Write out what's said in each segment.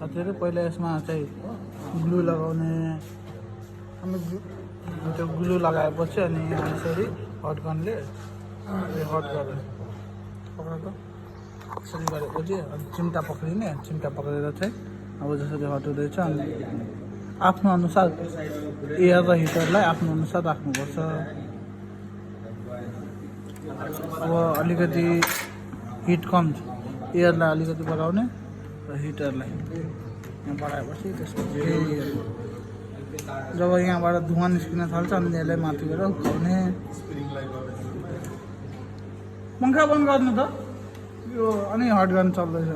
साथीहरू पहिला यसमा चाहिँ ग्लु लगाउने अनि त्यो ग्लु लगाएपछि अनि यहाँ यसरी हटगनले हट गरेर पक्रेको यसरी गरेपछि चिम्टा पक्रिने चिम्टा पक्रेर चाहिँ अब जसरी हटाउँदैछ अनि आफ्नो अनुसार एयर र हिटरलाई आफ्नो अनुसार राख्नुपर्छ। अब अलिकति हिट कम छ एयरलाई अलिकति बढाउने र हिटरलाई यहाँ बढाएपछि त्यसपछि जब यहाँबाट धुवा निस्किन थाल्छ अनि यसलाई माथिबाट उठाउने। पङ्खा बन्द गर्नु त यो अनि हट गर्न चल्दैछ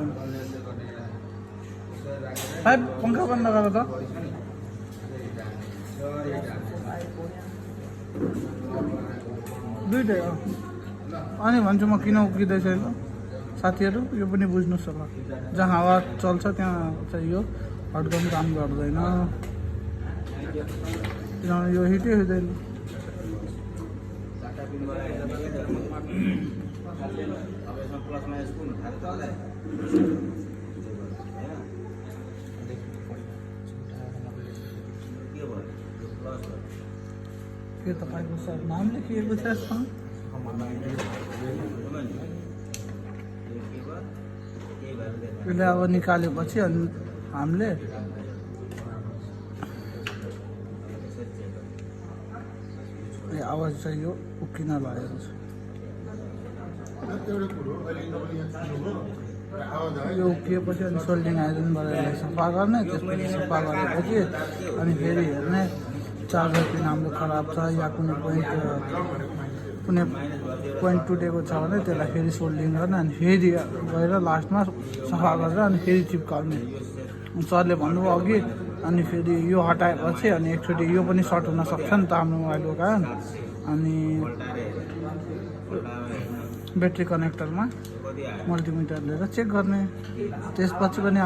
साहेब पङ्खा बन्द गर त। दुइटै अनि भन्छु म किन उक्किँदैछ ल साथीहरू यो पनि बुझ्नुहोस् होला जहाँ हावा चल्छ त्यहाँ चाहिँ यो हटगन काम गर्दैन किनभने यो हिटै हुँदैन। के तपाईँको सर नाम लेखिएको छ यसमा यसले अब निकालेपछि अनि हामीले आवाज चाहिँ यो उक्किन लागेको छ। यो उक्किएपछि अनि सोल्डिङ आइरनबाट यसलाई सफा गर्ने त्यसपछि सफा गरेपछि अनि फेरि हेर्ने चार्जर पिन हाम्रो खराब छ या कुनै पोइन्ट टुटेको छ भने त्यसलाई फेरि सोल्डिङ गर्ने अनि फेरि गएर लास्टमा सफा गरेर अनि फेरि चिप्काउने। सरले भन्नुभयो अघि अनि फेरि यो हटाएपछि अनि एकचोटि यो पनि सर्ट हुन सक्छ नि त हाम्रो मोबाइलको कारण अनि ब्याट्री कनेक्टरमा मल्टिमिटर लिएर चेक गर्ने त्यसपछि पनि